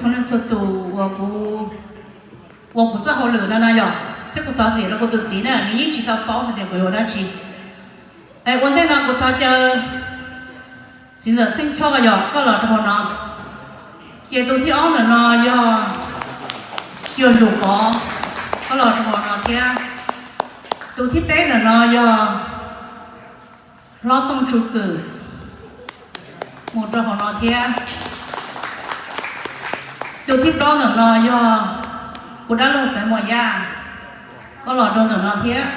Txhua leej txhua tus uas kuv ua kuv txoj hauj lwm no na yog, thiab kuv thov txim rau kuv tus txiv na, nws yeej tsis tau paub hais tias kuv yuav ua dab tsi. Es ua ntej no kuv thov caw txiv ntxawm Txheej Choj yog koj los rau hauv no. Ces tus thib ob ntawm no yog Cuag Ntsuas Pov, koj los rau hauv no thiab. Tus thib peb ntawm no yog Hlob Txooj Tsu Kwm, mus rau hauv no thiab. Tus thib plaub ntawm no yog kuv dab laug Xaiv Muas Yaj, koj los rau ntawm no thiab.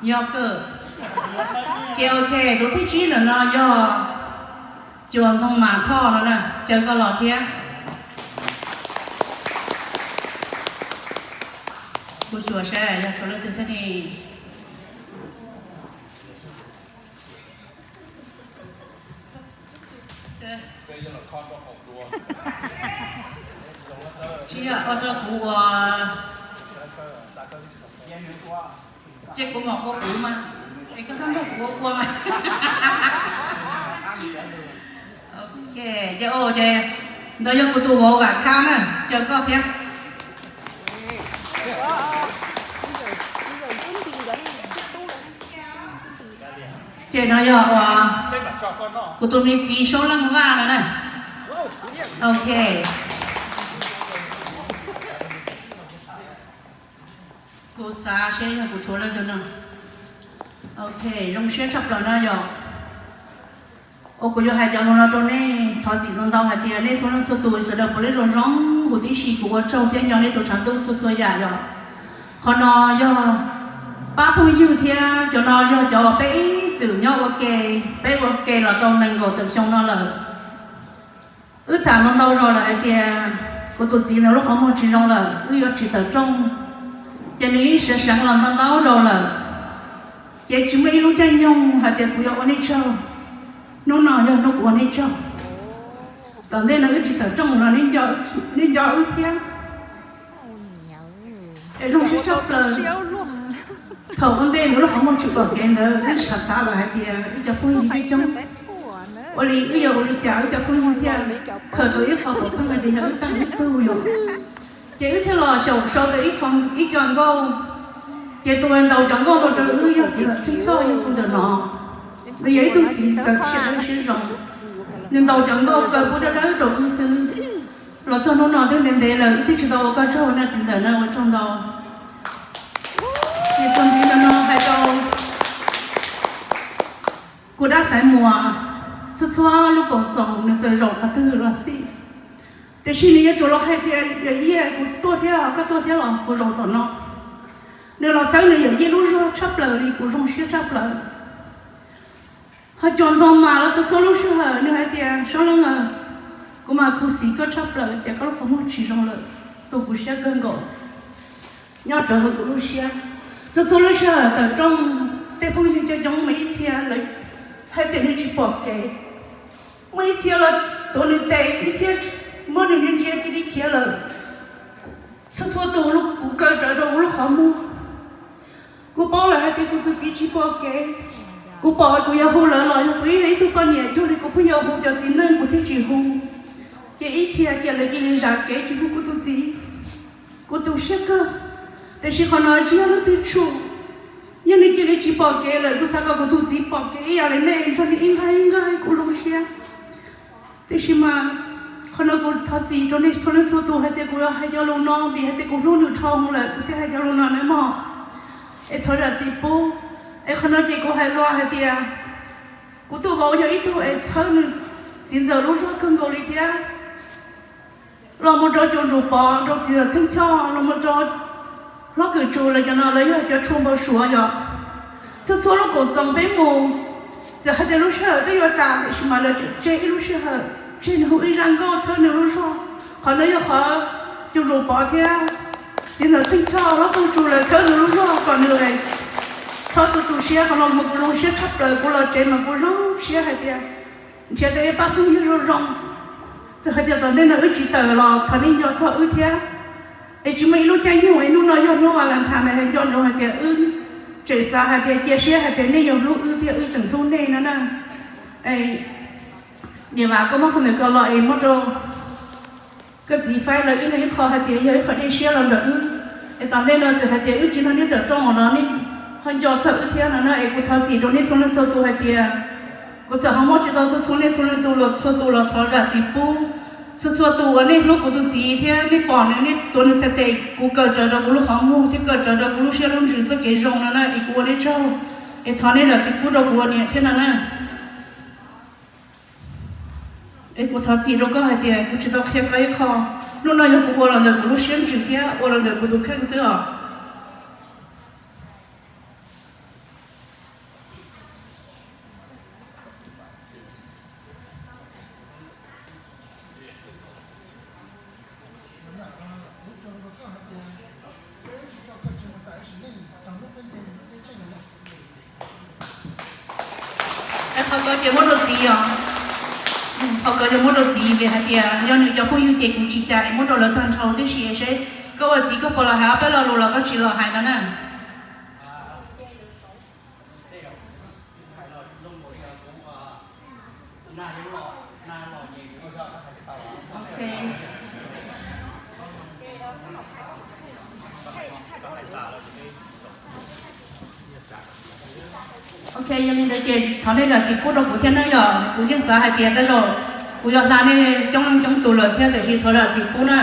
Yog kawg. Ces ok, tus thib tsib ntawm no yog Cuag Ntxoov Mas Thoj no na, caw koj los thiab. Kuv xyuas saib yog suav leej twg thiab ne. Tsis yog ua rau kuv ua, ces kuv mam ua kuv mas, es koj txhob nrog kuv ua ua mas. Ok, ces, ces ntawd yog kuv tus vauv Vam Khab na, caw koj thiab. Ces no yog uas kuv tus me txiv Soob Leej Vaj no na. Ok. Kuv xav seb yog kuv tshuav leej twg no. Ok, zoo siab tshaj plaws na yog. Ua kuv yuav hais cov lus no rau nej thov txim ntau ntau hais tias nej txhua leej txhua tus sawv daws puav leej zoo zoo huv tib si, kuv ua tsaug thiab nco nej tus tshav ntuj txhua txhua yam yog. Qhov no yog pab phooj ywg thiab cov no yog cov peb ib txwm nyob ua ke, peb ua ke los tau nees nkaum tawm xyoo no lawm. Wb tham ntau ntau zaus lawm hais tias kuv tus txiv ntawd lub qhov muag tsis zoo lawm, wb yuav tsis tawm rooj, ces nws yeej sawv seev los ntau ntau zaus lawm. Ces tsis muaj ib lub caij nyoog hais tias kuv yuav ua nej tsaug. Hnub no yog hnub kuv ua nej tsaug. Tom ntej no wb tsis tawm rooj los nej nco wb thiab. Es zoo siab tshaj plaws. Thaum ua ntej nws lub qhov muag tsis pom kev ntawd wb xav xav lawm hais tias wb cov phooj ywg coob coob, ua li wb yuav ua li cas wb cov phooj ywg thiaj khaws tau ib qho pov thawj hais tias yog wb teej wb tug yom. Ces wb thiaj los xyaum sau tau ib qho, ib co nkauj. Ces tus uas ntaus cov nkauj no rau wb yog txiv Vam Txheej Choj yog tus ntawm no. Nws yog ib tug txiv txawv siab dawb siab zoo. Nws ntaus cov nkauj kaw pub dawb dawb rau wb xwb. Los txog hnub no twb ntev ntev lawm wb twb tsis tau ua koj tsaug na txiv ntxawm na, ua tsaug ntau. Ces txuas ntxiv ntawm no hais rau kuv dab Xaiv Muas, txhua txhua lub koom txoos nws txawm zaum qhov twg los xij, tiam sis nws yuav tsum los hais tias yawm yij kuv tuaj thiab, koj tuaj thiab los kuv zaum tom no. Nws los txhawb nws yawm yij lub zog tshaj plaws li, kuv zoo siab tshaj plaws. Ho Cuag Ntxoov Mas los txhua txhua lub sij hawm nws hais tias Soob Leej, kuv mas khuv xim koj tshaj plaws ces koj lub qhov muag tsis zoo lawm, tu kuv siab kawg nkaus. Nyob rawv hauv kuv lub siab, txhua txhua lub sij hawm tawm rooj, tej phooj ywg coob coob mas ib txhia lawv hais tias nws tsis pom kev, muaj ib txhia los tuav nws tes, ib txhia muab nws ntsia cia li khiav lawm. Txhua txhua tus kuv kaw rawv rau kuv lub qhov muag. Kuv paub lawm hais tias kuv tus txiv tsis pom kev. Kuv pom kuv yuav hu lawv los yog kuv ib, ib tug poj niam cuag li kuv pheej yuav hu cov txiv neej kuv thiaj tsis hu. Ces ib txhia ces lawv cia li zam kev tsis hu kuv tus txiv. Kuv tu siab kawg, tiam sis qhov no tsis yog leej twg tsum. Yog nws cia li tsis pom kev lawm, kuv xav kom kuv tus txiv pom kev ib yam li nej nrog nws ib nqaij ib nqaij, kuv zoo siab. Tiam sis mas qhov no kuv thov txim rau nej txhua leej txhua tus hais tias kuv hais cov lus no vim hais tias kuv hlub nws dhau lawm kuv thiaj hais cov lus no nawb mog. Es thov zam txim pub. Es qhov no ces kuv hais los hais tias kuv tus vauv yog ib tug es txhawb nws txiv ntxawm lub zog kawg nkaus li thiab. Los mus rau Cuag Ntsuas Pov, rau txiv ntxawm Txheej Choj, los mus rau Hlob Kws Tsu, lawv cov no lawv yog cov tshuaj npau suav yom. Txhua txhua lub koom txoos peb mus, txawm hais tias lub sij hawm twb yuav tas tiam sis mas lawv tseem tseg ib lub sij hawm, tseg nws hu ib zaj nkauj txhawb nws lub zog. Qhov no yog qhov Cuag Ntsuas Pov thiab txiv ntxawm Txheej Choj, Hlob Kws Tsu lawv txhawb nws lub zog kom nws txhob tu tu siab. Qhov no mas kuv zoo siab tshaj plaws, kuv los tsev mas kuv zoo siab hais tias nrhiav tau ib pab phooj ywg zoo zoo. Txawm hais tias tom ntej no wb tsis tawm los thov nej nco txog wb thiab. Es tsis muaj ib lub caij nyoog es hnub no yog hnub Valentine es nco ntsoov hais tias wb tseem xav hais tias cia siab hais tias nej yuav hlub wb thiab wb tseem hlub nej no na. Niam Vam, koj muab qhov ntawm ko los es muab rau koj txiv faib los ib leeg ib qho hais tias yog ib qho dej siab los ntawm wb. Es tom ntej no txawm hais tias wb tsis nrog nej tawm rooj los nej ho nco txog wb thiab no na, es kuv thov txim rau nej txhua leej txhua tus hais tias kuv txawm ho muab tsis tau txhua txhua nej txhua leej txhua tus los, txhua tus los thov zam txim pub. Txhua txhua tus uas nej hlub kuv tus txiv thiab nej pom nws, nej tuav nws txhais tes, kuv kawm rawv rau kuv lub qhov muag thiab kawm rawv rau kuv lub siab lub ntsws txoj kev zoo no na, es kuv ua nej tsaug. Es thov nej zam txim pub rau kuv ua niam thiab no na. Es kuv thov txim rau koj hais tias kuv tsis tau qhia koj ib qho. Hnub no yog kuv ua los ntawm kuv lub siab ntsws thiab ua los ntawm kuv tus kheej xwb os. Es qhov ko ces muab rau txiv os. Qhov ko ces muab rau txiv vim hais tias yog nws cov phooj ywg ces kuv tsis cas es muab rau lawv tag nrho tib si es seb koj ua txiv koj puas los hais ob peb lo lus los koj tsis los hais no na. Ok, yog li ntawd ces thov nej zam txim pub rau kuv thiab na, yog kuv yeej xav hais tias tej zaum kuv yuav hla nej coob leej coob tus lawm thiab, tiam sis thov zam txim pub na.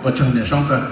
Ua tsaug niam Soob kawg.